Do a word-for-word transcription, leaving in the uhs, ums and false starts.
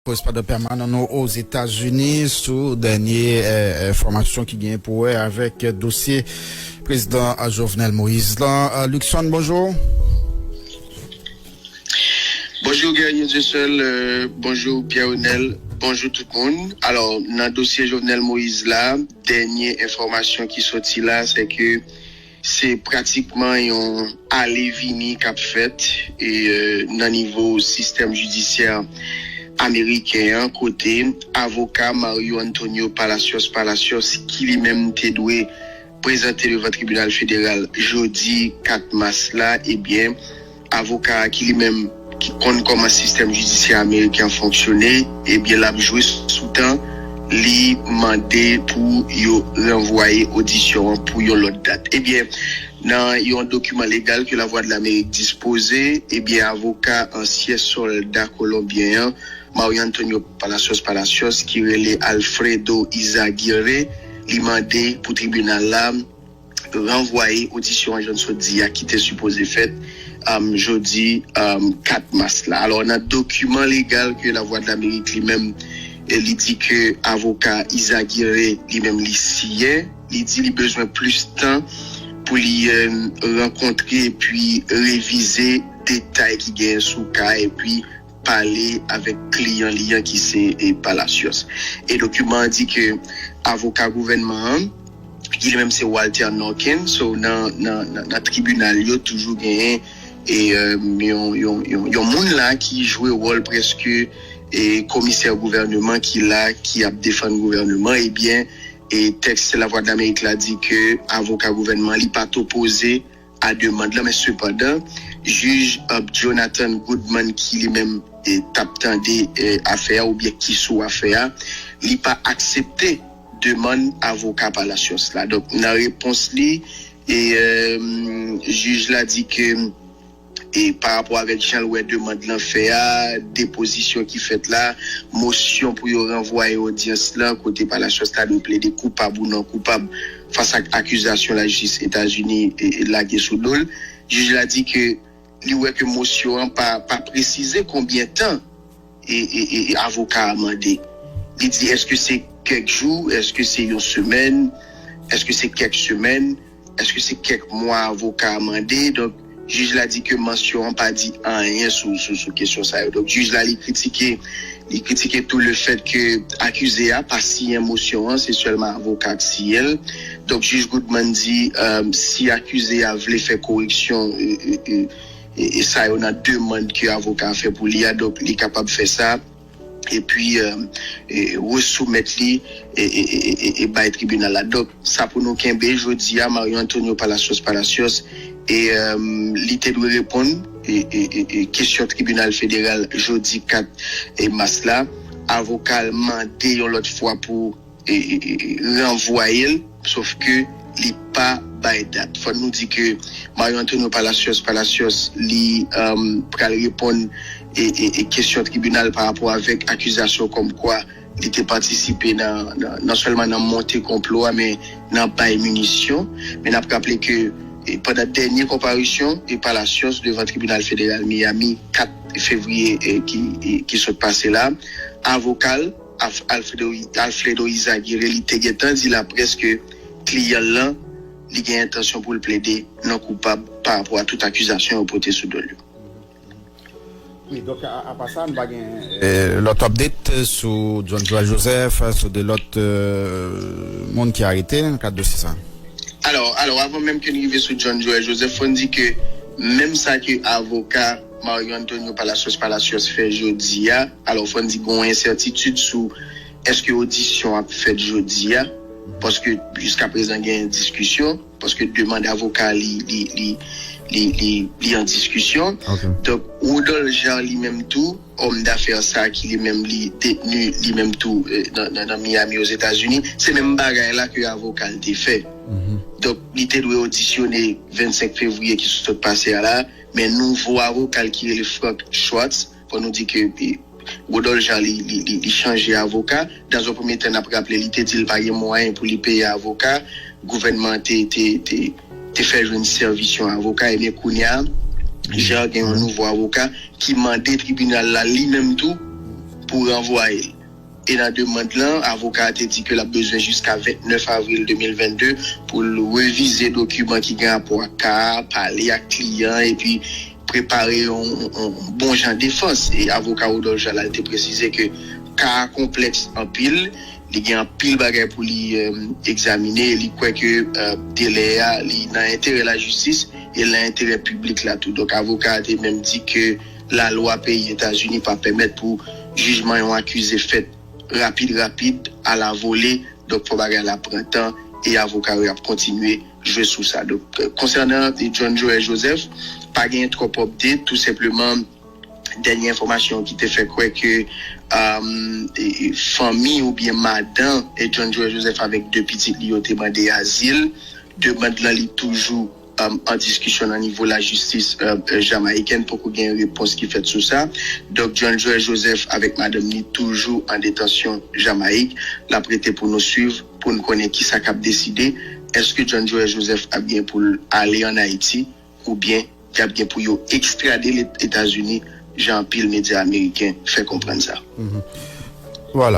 Korespondan pèmanan nou Ozetazini sou dènye eh, enfòmasyon ki gen pou wè avèk dosye prezidan Jovenel Moïse lan. Eh, Luckson, bonjou. Bonjou Guerrier Dieuseul, euh, bonjou Pierre Renel, bonjou tout moun. Alò, nan dosye Jovenel Moïse la, dènye enfòmasyon ki soti la, se ke se pratikman yon ale vini k ap fèt e, euh, nan nivo sistèm jidisyè ameriken an, kote avoka Mario Antonio Palacios Palacios, ki li menm te dwe prezante devan tribinal federal jodi kat mas la, ebyen, avoka a ki li menm ki konn kòman sistèm jidisyè ameriken an fonksyone, ebyen, l ap jwe sou tan li mande pou yo ranvwaye odisyon an pou yon lòt dat. Ebyen, nan yon dokiman legal ke Lavwadlamerik dispoze, ebyen, avoka ansyen sòlda kolonbyen an, Mario Antonio Palacios Palacios, ki rele Alfredo Izaguirre, li mande pou tribinal la ranvwaye odisyon an, jan n sot di a, ki te sipoze fèt, um, jodi, um, kat mas la. Alò, nan dokiman legal ke Lavwadlamerik li menm, eh, li di ke avoka Izaguirre li menm li siyen, li di li bezwen plis tan pou li, eh, rankontre epi revize detay ki genyen sou ka epi pale avèk kliyan li an ki se, eh, Palacios. E dokiman an di ke avoka gouvènman an, ki li menm se Walter Norkin, so nan, nan, nan, nan tribinal yo toujou genyen e, eh, yon, yon, yon, yon moun la ki jwe wòl prèske e komisè gouvèneman ki la, ki ap defann gouvèneman, ebyen, e tèks Lavwadlamerik la di ke avoka gouvènman li pa t opoze a demann lan, men sepandan, jij, eh, Jonathan Goodman ki li menm, eh, t ap tande, eh, afè a oubyen ki sou afè a, li pa aksepte demann avoka Palacios la. Donk, nan repons li, e, eh, jij la di ke, e pa rapò avèk jan l wè demann lan fè a, depozisyon ki fèt la, mosyon pou yo ranvwaye odyans lan, kote Palacios ta dwe plede koupab ou non koupab fas ak akizasyon lajistis Etazini, e, e, lage sou do l. Jij la di ke li wè ke mosyon an pa, pa presize konbyen tan e, e, e, e avoka a mande. Li di, èske se kèk jou, èske se yon semèn, èske se kèk semèn, èske se kèk mwa avoka a mande? Donk, jij la di ke mosyon an pa di anyen sou, sou, sou kesyon sa yo. Donk, jij la, li kritike, li kritike tou le fèt ke akize a pa siyen mosyon an, se sèlman avoka k siyen l. Donk, jij Goodman di, eh, si akize a vle fè koreksyon, eh, eh, eh, e, e sa yo nan demann ke avoka a fè pou li a, donk, li kapab fè sa, epi, eh, e, resoumèt li e, e, e, e, e bay tribinal la. Donk, sa pou nou kenbe, jodi a, Mario Antonio Palacios Palacios, e, eh, li te dwe reponn e, e, e, e kesyon tribinal federal jodi kat e mas la. Avoka l mande yon lòt fwa pou e, e, e, ranvwaye l, sof ke li pa bay dat. Fò nou di ke Mario Antonio Palacios Palacios, li, um, pral reponn e, e, e kesyon tribinal pa rapò avèk akizasyon kòmkwa li te patisipe nan, nan, non sèlman nan monte konplo a, men nan bay minisyon. Men n ap raple ke, e, pandan dènye konparisyon, e Palacios devan tribinal federal Miami kat fevriye, e, ki, e, ki sot pase la, avoka l, Af- Alfredo, Alfredo Izaguirre, li te gentan di laprès ke kliyan l lan, li gen entansyon pou l plede non koupab pa rapò a tout akizasyon yo pote sou do l yo. Wi, donk, a- apa sa, nou pa gen eh, lòt update sou John Joel Joseph, sou de lòt eh, moun ki arete nan kad dosye sa. Alò, alò, avan menm ke n rive sou John Joel Joseph, fò n di ke menm sa ke avoka Mario Antonio Palacios Palacios fè jodi a, alò, fò n di gen yon ensètitid sou èske odisyon ap fèt jodi a, paske jiskaprezan gen diskisyon, paske demann avoka li, li, li, li, li, li an diskisyon. Ok. Donk, Rodolphe Jean li menm tou, òm dafè sa ki li menm li detni li menm tou eh, nan, nan, nan Miami Ozetazini, se menm bagay la ke avoka l te fè. Donk, li te dwe odisyone vennsenk fevriye ki sot pase a la, men nouvo avoka l ki rele Frank Schwartz, fò nou di ke eh, Rodolphe Jean li, li, li, li chanje avoka. Dans un premier temps, n ap raple, li te di l pa gen mwayen pou li peye avoka. Gouvènman te, te, te, te fè jwenn sèvis yon avoka. Ebyen, kounye a, Jean gen yon nouvo avoka ki mande tribinal la li menm tou pou ranvwaye l. E nan demann lan, avoka a te di ke l ap bezwen jiska vennèf avril de mil vennde pou l revize dokiman ki gen rapò ak ka a, pale ak kliyan an, epi prepare yon, yon bon jan defans. E avoka Rodolphe Jalal te presize ke ka a konplèks anpil, li gen anpil bagay pou li egzamine, e li kwè ke delè a li nan enterè lajistis e nan enterè piblik la tou. Donk avoka a te menm di ke lalwa peyi Etazini pa pèmèt pou jijman yon akize fèt rapid rapid, alavole. Donk fò bagay la pran tan, e avoka yo ap kontinye jwe sou sa. Donk konsènan John Joel Joseph, pa gen twòp update, tou senpleman dènye enfòmasyon ki te fè kwè ke fanmi oubyen madan John Joel Joseph avèk de pitit li yo te mande azil. Demann lan li toujou an diskisyon nan nivo lajistis jamayikèn, poko gen repons ki fèt sou sa. Donk John Joel Joseph avèk madanm li toujou an detansyon Jamayik. L ap rete pou nou swiv, pou n konnen kisa k ap deside. Èske John Joel Joseph ap gen pou l ale ann Ayiti oubyen y ap gen pou yo ekstrade l Etazini, jan anpil medya ameriken fè konprann sa? Vwala.